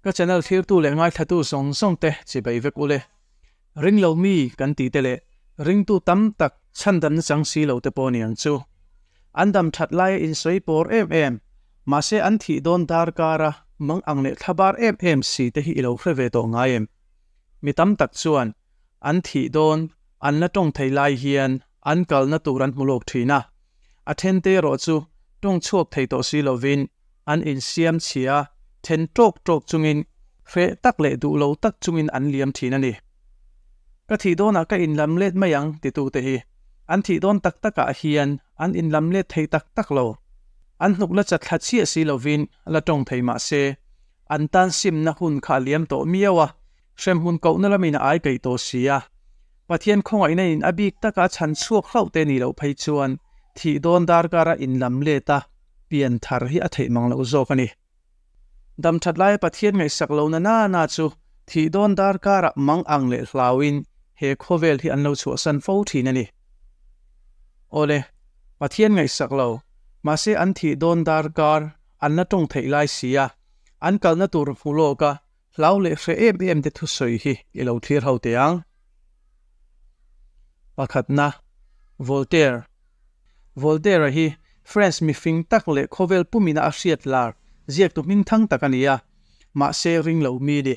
Ka channel thlirtu leh ngaithlatu zawng zawng te chibai vek ule. Ringlo mi kan tih te leh ringtu tam tak chhandamna chang si lo te pawh ni ang chu. An dam that laia insawi pawr em em, mahse an thih dawn darkara mang ang leh thlabar em em si te hi i lo hre ve tawh ngai em? Mi tam tak chuan an thih dawn an la tawng thei lai hian an kalna tur an hmu lawk thin a, a then te erawh chu tawng chhuak thei tawh si lovin an insiam chhia then tawk tawk chungin hreh tak leh duh lo tak chungin an liam thin a ni. Ka thih dawnah ka inlam let mai ang titute hi an thih dawn tak takah hian an inlam let thei tak tak lo. An hnuk la chat thla chiah si lovin la tawng thei mah se an tan simna hun kha a liam tawh miau a, Hremhmun kohna lamin a ai kaih tawh si a, Pathian khawngaihna in a bik taka a chhan chhuak hlauh te nih loh phei chuan thih dawn darkara inlam let a pian thar hi a theih mang loh zawk a ni. Dam that laia Pathian ngaihsak lo na na na chu thih dawn darkara mang ang leh hlauin he khawvel hi an lo chhuahsan fo thin a ni. Awle, Pathian ngaihsak lo, mahse an thih dawn darkar an la tawng theih lai si a, an kalna tur hmu lawk a Hlau leh hre em em te thusawi hi i lo thlir ho teh ang. Pakhatna, Voltaire. Voltaire-a hi France mifing tak leh khawvel pumina a hriat lar ziaktu hmingthang tak a ni a, mahse ring lo mi ni.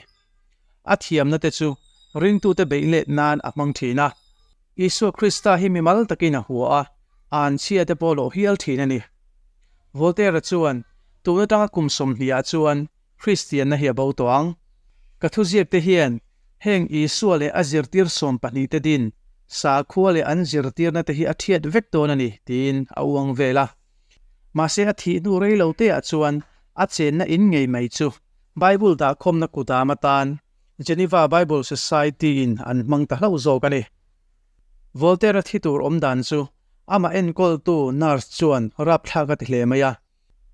A thiamna te chu ringtute beih let nan a hmang thin a. Isua Krista hi mimal takin a hua a, a anchhia te pawh lawh hial thin a ni. Voltaire-a chuan tun atanga kum 20 ah chuan Kristianna hi a bo tawh ang. Ka thuziak te hian heng Isua leh a zirtir 12 te din sakhua leh an zirtirna te hi a thiat vek dawn a ni tiin a uang vel a. Mahse a thih hnu rei lo te ah chuan a chenna in ngei mai chu Bible dahkhawmna kudam atan Geneva Bible Society in an hmang ta hlauh zawk a ni. Voltaire-a thi tur awm dan chu amah enkawltu nurse chuan rapthlak a ti hle mai a.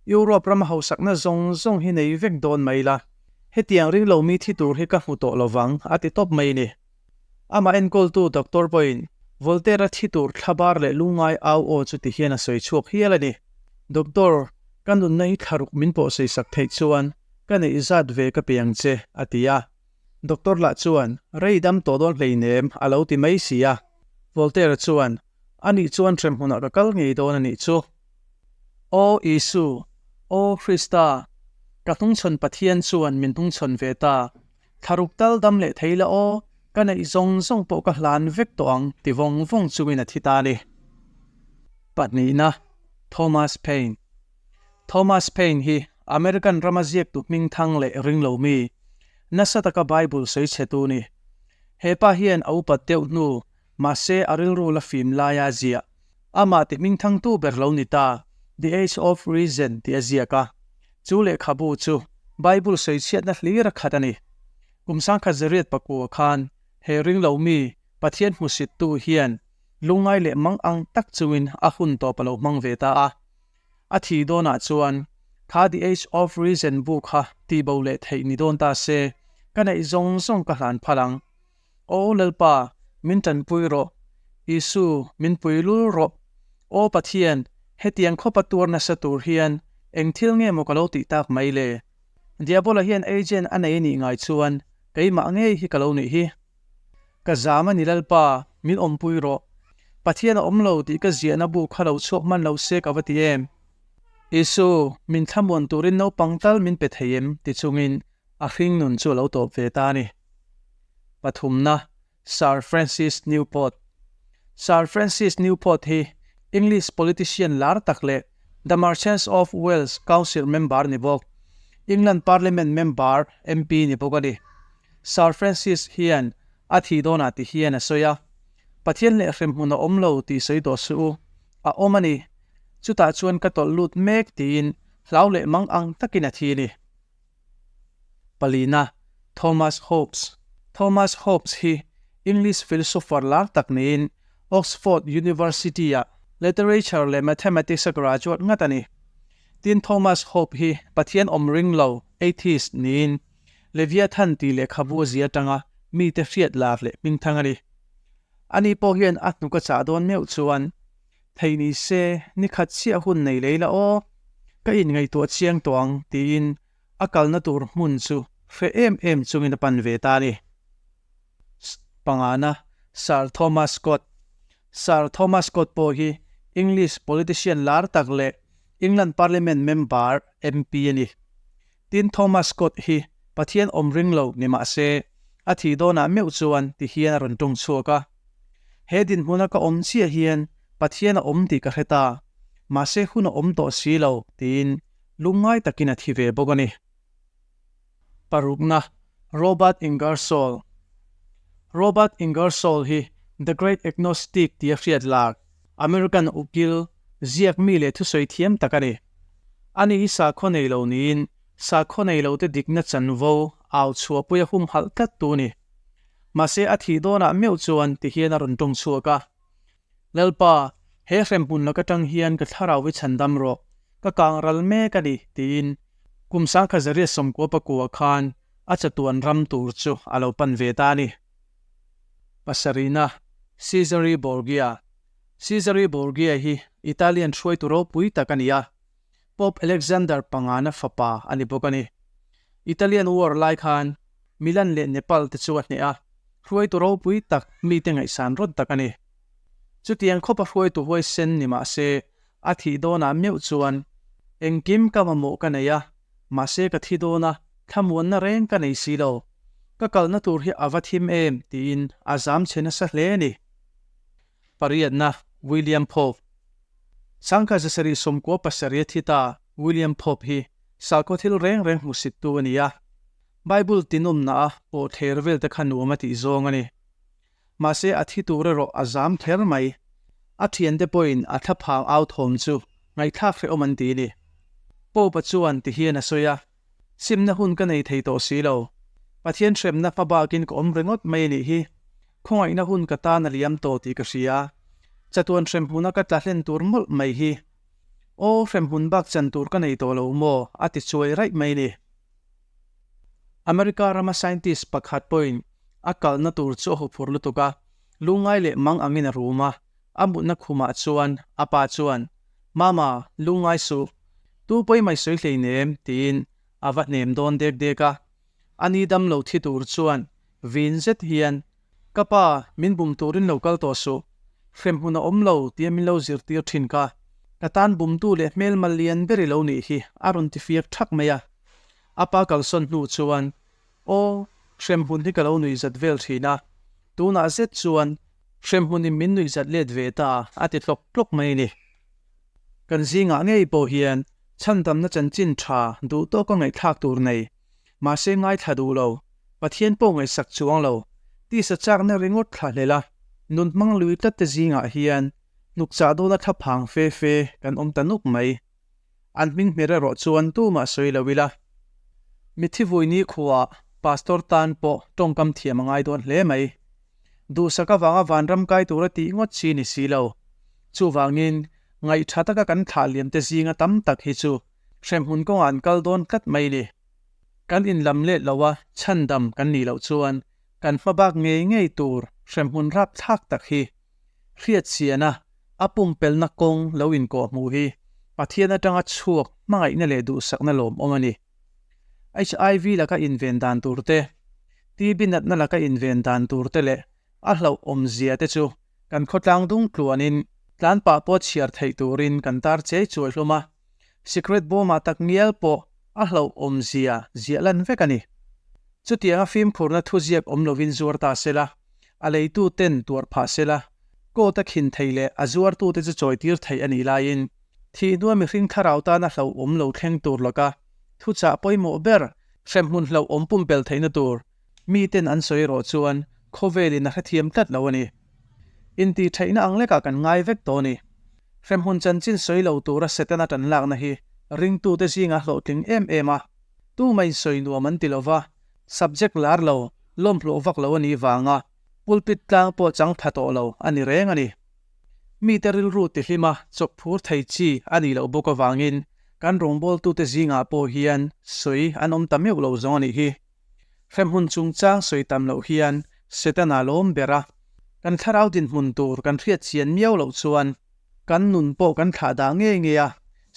Europe rama hausakna zawng zawng hi nei vek dawn mai la, hetiang ring lo mi thi tur hi ka hmu tawh lo vang, a ti tawp mai ni. Amah enkawltu doctor pawhin Voltaire-a thi tur thlabar leh lungngai au aw chu ti hian a sawi chhuak hial a ni. Doctor, ka nunna hi thlaruk min pawh sawisak theih chuan ka neih zat ve ka pe ang che, a ti a. Doctor lah chuan, Rei dam tawh dawn hleinem, a lo ti mai si a. Voltaire-a chuan, Anih chuan hremhmunah ka kal ngei dawn a nih chu. Aw Isu, aw Krista, ka hnungchhawn Pathian chuan min hnungchhawn ve ta. Thlaruk tal dam leh thei la aw, ka neih zawng zawng pawh ka hlan vek tawh ang ti vawng vawng chungin a thi ta a ni. Pahnihna, Thomas Paine. Thomas Paine hi American rama ziaktu hmingthang leh ringlo mi, nasa taka Bible sawi chhetu ni. He pa hian a upat deuh hnu, mahse a rilru la fim laia ziah Amah ti hmingthangtu ber lo ni ta, The Age of Reason tih a ziak a. Chu lehkhabu chu Bible sawichhiatna hlir a khat a ni. Kum 1909 khan he ringlo mi Pathian hmusittu hian lungngai leh mang ang tak chungin a hun tawp a lo hmang ve ta a. A thih dawnah chuan kha The Age of Reason bu kha tihbo leh theih ni dawn ta se, ka neih zawng zawng ka hlan phal ang. Aw Lalpa, min tanpui rawh. Isu, min pui lul rawh. Aw Pathian, hetiang khawpa tuar nasa tur hian eng thil nge maw ka lo tih tak mai le? Diabola hian agent a nei anih ngai chuan keimah ngei hi ka lo nih hi. Ka zam a ni Lalpa, min awmpui rawh. Pathian a awm lo tih ka ziahna bu kha lo chhuak hman lo se ka va ti em? Isu, min thlamuan turin naupang tal min pe thei em? ti chungin a hring nun chu a lo tawp ve ta a ni. Pathumna, Sir Francis Newport. Sir Francis Newport hi English politician lar tak leh The Merchants of Wales Council member ni bawk, England Parliament member, MP, ni bawk a ni. Sir Francis hian a thih dawnah ti hian a sawi a, Pathian leh hremhmun a awm lo tih sawi tawh suh u, a awm a ni. Chutah chuan ka tawlh lut mek tiin hlau leh mang ang takin a thi a ni. Palina, Thomas Hobbes. Thomas Hobbes hi English philosopher lar tak niin Oxford University-ah Literature leh Mathematics-a graduate ngat a ni. Tin, Thomas Hobbes hi Pathian awm ring lo, atheist, niin Leviathan tih lehkhabu a zia atanga mite hriat lar leh hmingthang a ni. Ani pawh hian a hnuk a chah dawn meuh chuan Thei ni se, ni khat chiah hun nei lei la aw, ka inngaihtuah chiang tawh ang, tiin a kalna tur hmun chu Hreh em em chungin a pan ve ta a ni. Pangana, Sir Thomas Scott. Sir Thomas Scott pawh hi English politician lar tak leh England Parliament member, MP, a ni. Tin, Thomas Scott hi Pathian awm ring lo ni mah se, a thih dawnah meuh chuan ti hian a rawn tawng chhuak a. He dinhmuna ka awm chiah hian Pathian a awm tih ka hre ta, mahse hun a awm tawh si lo, tiin lungngai takin a thi ve bawk a ni. Parukna, Robert Ingersoll Robert Ingersoll hi The Great Agnostic tia hriat lar, American ukil, ziak mi leh thusawi thiam tak a ni. Ani hi sakhaw nei lo niin sakhaw nei lote dikna chanvo au chhuahpui a humhalh tlat tu a ni. Mahse a thih dawnah meuh chuan tihian a rawn tawng chhuak a. Lalpa, he hremhmun lak atang hian ka thlarau hi chhandam rawh, ka kang ral mek a ni, tiin kum sangkha zaria sawmkua pakua khan a chatuan ram tur chu a lo pan ve ta a ni. Pasarihna, Cesare Borgia Cesare Borgia hi Italian hruaitu ropui tak a ni a, Pope Alexander pangana fapa a ni bawk a ni. Italian War lai khan Milan leh Nepal te chu a hneh a, hruaitu ropui tak mite ngaihsan rawt tak a ni. Chutiang khawpa hruaitu huaisen ni mah se, a thih dawnah meuh chuan engkim ka mamawh ka nei a, mahse ka thi dawn a, thlamuanna reng ka nei si lo. Ka kalna tur hi a va thim em tiin a zam chhe nasa hle a ni. Pariatna, William Pope. Sangkha zasarih 97 a thi ta William Pope hi sakhaw thil reng reng hmusittu a ni a. Bible tinawmna a pawh thler vel te kha nuam a tih zawng a ni. Mahse a thi tur erawh a zam kher mai. A thiante pawhin a thlaphang au thawm chu ngaihthlak hrehawm an ti a ni. Pope-a chuan ti hian a sawi a, Simna hun ka nei thei tawh si lo. Pathian hremna hma bakin ka awm ringawt mai a nih hi. Khawngaihna hun ka tan a liam tawh tih ka hria. Chatuan hremhmuna ka tla hlen tur mawlh mai hi. Aw, hremhmun bak chan tur ka nei tawh lo maw? a ti chuai raih mai a ni. America rama scientist pakhat pawhin a kalna tur chu a huphur lutuk a, lungngai leh mang angin a rum a, a mutna khumah chuan a pa chuan, Mama, lungngai suh, tu pawi mai sawi hleinem, tiin a va hnem dawn dek dek a. Ani dam lo thi tur chuan vin zet hian, Ka pa, min bum turin lo kal tawh suh, hremhmun a awm lo tia min lo zirtir thin kha, ka tan bumtu leh hmelma lian ber i lo nih hi, a rawn ti fiak thak mai a. A pa kalsawn hnu chuan, Aw, hremhmun hi ka lo nuihzat vel thin a, tunah zet chuan hremhmunin min nuihzat let ve ta, a ti tlawk tlawk mai a ni. Kan zingah ngei pawh hian chhandamna chanchin tha duh tawka ngaihthlak tur nei, mahse ngaithla duh lo, Pathian pawh ngaihsak chuang lo, tisa chakna ringawt thla hlel a, nun hmang lui tlat te zingah hian hnukchah dawna thlaphang fe fe kan awm ta nuk mai. An hming hmer erawh chuan tumah sawi lo ila. Mitthi vui ni khuaah Pastor tan pawh tawngkam thiam a ngai dawn hle mai. Duhsak avanga vanram kai tura tih ngawt chi ni si lo. Chuvangin, ngaihtha taka kan thlah liam te zinga tam tak hi chu hremhmun kawngah an kal dawn tlat mai ni. Kan inlam let lo a, chhandam kan nih loh chuan kan hmabak ngei ngei tur hremhmun rapthlak tak hi Hriatchiana a pumpelna kawng lo inkawh hmuh hi Pathian atanga chhuak hmangaihna leh duhsakna lawmawm a ni. HIV laka inven dan tur te, TB natna laka inven dan tur te leh a hlauhawmzia te chu kan khawtlang dung tluanin tlan pah pawh chhiar theih turin kan tar chei chuai hlawm a, Secret bawmah tak ngial pawh a hlauhawmzia ziah lan vek a ni. Chutianga fimkhurna thuziak awm lovin zuar ta sela, a leitu ten tuar phah sela, coat a khin thei leh a zuartute chu chawitir theih a nih laiin, thih hnua mihring thlarau tana hlauhawm lo thleng tur laka thuchah pawimawh ber, hremhmun hlauhawm pumpelh theihna tur miten an sawi erawh chuan khawvelin a hrethiam tlat lo a ni. Intihtheihna ang lekah kan ngai vek tawh a ni. Hremhmun chanchin sawi lo tura Setana tan lakna hi ringtute zinga hlawhtling em em a, tumah insawi nuam an ti lo va, subject lar lo, lawmhlawh vak lo a nih vanga pulpit tlang pawh chang pha tawh lo a ni reng a ni. Mite rilru tihlima chawp phur thei chi a nih loh bawk avangin kan rawngbawltute zingah pawh hian sawi an awm ta meuh lo zawng a nih hi. Hremhmun chungchang sawi tam loh hian Setana lawm ber a, kan thlarau dinhmun tur kan hriat chian miau loh chuan kan nun pawh kan thlah dah ngei ngei a,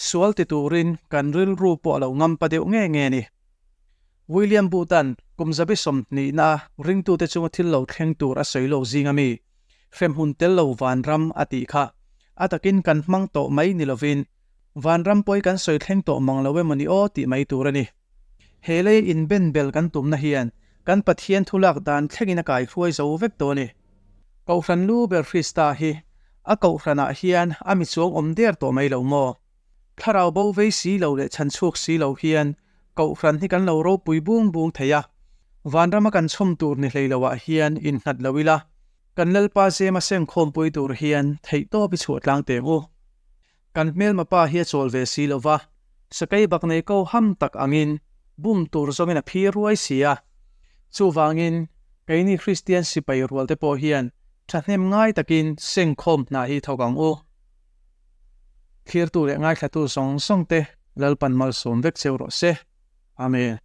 sual ti turin kan rilru pawh a lo ngampa deuh nge nge a ni. William Booth-a'n kum zabi sawmhnihna a ringtute chunga thil lo thleng tur a sawi lawk zinga mi, hremhmun tel lo vanram a tih kha a takin kan hmang tawh mai ni lovin vanram pawh hi kan sawi thleng tawh mang lo emaw ni aw tih mai tur a ni. He lei inbenbel kan tumna hian kan Pathian thu lak dan thlengin a kaihruai zo vek tawh a ni. Kohhran lu ber Krista hi a kohhranah hian a mi chuang awm der tawh mai lo maw? Thlarau bo vei si lo leh chhan chhuak si lo hian kohhran hi kan lo ropui bung bung thei a, vanrama kan chhawm tur ni hlei loah hian innghat lo ila, kan Lalpa zema sengkhawmpui tur hian theihtawp i chhuah tlang teh u. Kan hmelma pa hi a chawl ve si lo va, sakei bak nei ko ham tak angin bum tur zawngin a phir ruai si a. Chuvangin, keini Kristian sipai rualte pawh hian thahnem ngai takin sengkhawm hna hi thawk ang u. Thlirtu leh ngaithlatu zawng zawng te Lalpan malsawm vek cheu rawh se. Amen.